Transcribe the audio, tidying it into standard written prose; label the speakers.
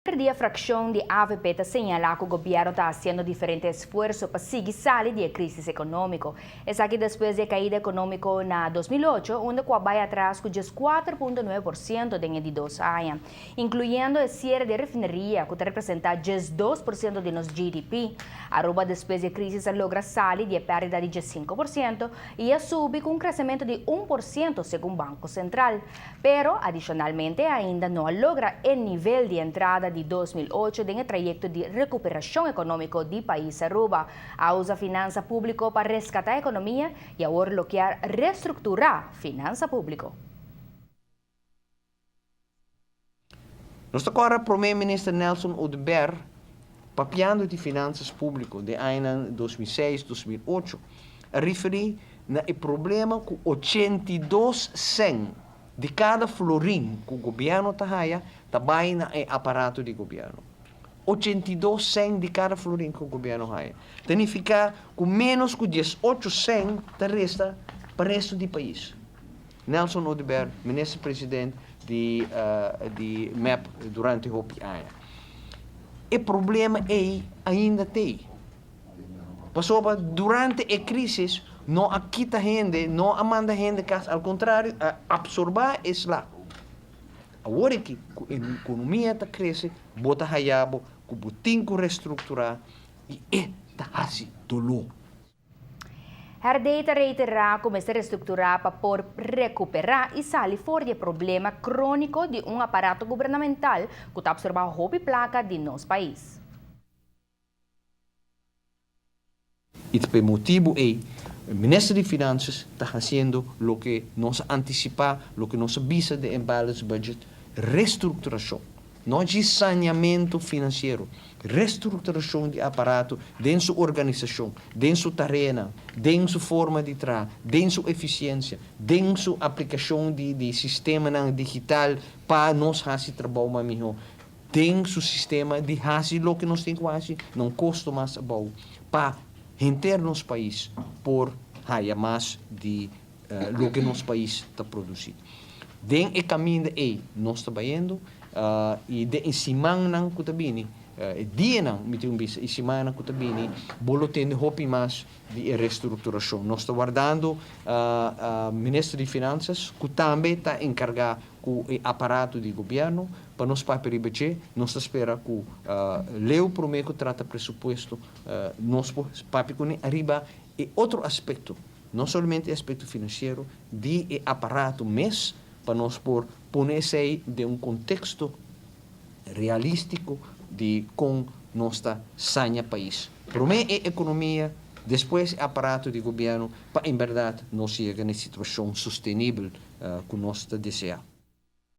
Speaker 1: Lider di e fraccion di avp ta señala cu gobierno ta haciendo diferente esfuerso pa sigui sali di e crisis economico. Esaki despues di e caida economico na 2008, unda cu a bay atras cu 14.9% den e di dos aña, incluyendo e ciere di e refineria cu ta representa 12% di nos GDP. Aruba despues di e crisis a logra sali di e perdida di 5% y a subi cu un crecemento di 1% segun Banco Central. Pero, adishonalmente, ainda no a logra e nivel di entrada di 2008 den e trayekto di rekuperashon ekonómiko di pais Aruba. A usa finansa públiko pa reskatá ekonomia i awor lo kier restrukturá finansa públiko.
Speaker 2: Nos ta kòrda Prome Minister Nelson Oduber papiando di finansas públiko den añanan 2006, 2008, a referí na e problema ku 82 sèn di kada florin ku gobièrnu ta haya ta bai na e aparato di gobièrnu. 82 sèn di kada florin ku gobièrnu haya. Ta nifiká ku ménos ku 18 sèn ta resta pa resto di pais. Nelson Oduber, minister president di di mep durante hopi aña. E problema ei ainda t'ei. Pasobra durante e crisis no a kita hende, no a manda hende cas, al contrario a absorba e sla. Awor aki cu e economia ta crece, bo ta haya bo cu bo tin cu restructura y e ta haci dolor.
Speaker 1: Herdey ta reiterá ku mester restrukturá pa por rekuperá i sali for di e problema króniko di un aparato gubernamental ku ta apsorbá hopi plaka di nos pais.
Speaker 2: I ta pa e motibu ei Minister di Finanzas ta hasiendo loke nos a antisipá, loke nos a bisa den e Balanced Budget, restrukturashon. No djis saneamentu finansiero, restrukturashon di aparato den su organisashon, den su tareanan, den su forma di traha, den su efisiensia, den su aplikashon di di sistemanan digital pa nos hasi trabou mas mihó, den su sistema di hasi loke nos tin ku hasi na un kosto mas abou pa henter nos pais por haya mas di loke nos pais ta produci. Den e caminda ey nos ta bayendo y den e simannan cu ta bini, e dianan mi tin un bisa, e simannan cu ta bini bo lo tende hopi mas di e restructuracion. Nos ta wardando Minister di Finanzas cu tambe ta encarga cu e aparato di gobierno pa nos papia riba dje. Nos ta spera cu leu prome cu trata presupuesto nos por papia cune ariba e otro aspecto. No solamente e aspecto financiero di e aparato mes, pa nos por pone esey den un contexto realistico di con nos ta saña pais. Prome e economia, despues e aparato di gobierno pa en berdad nos yega na e situacion sostenibel cu nos ta desea.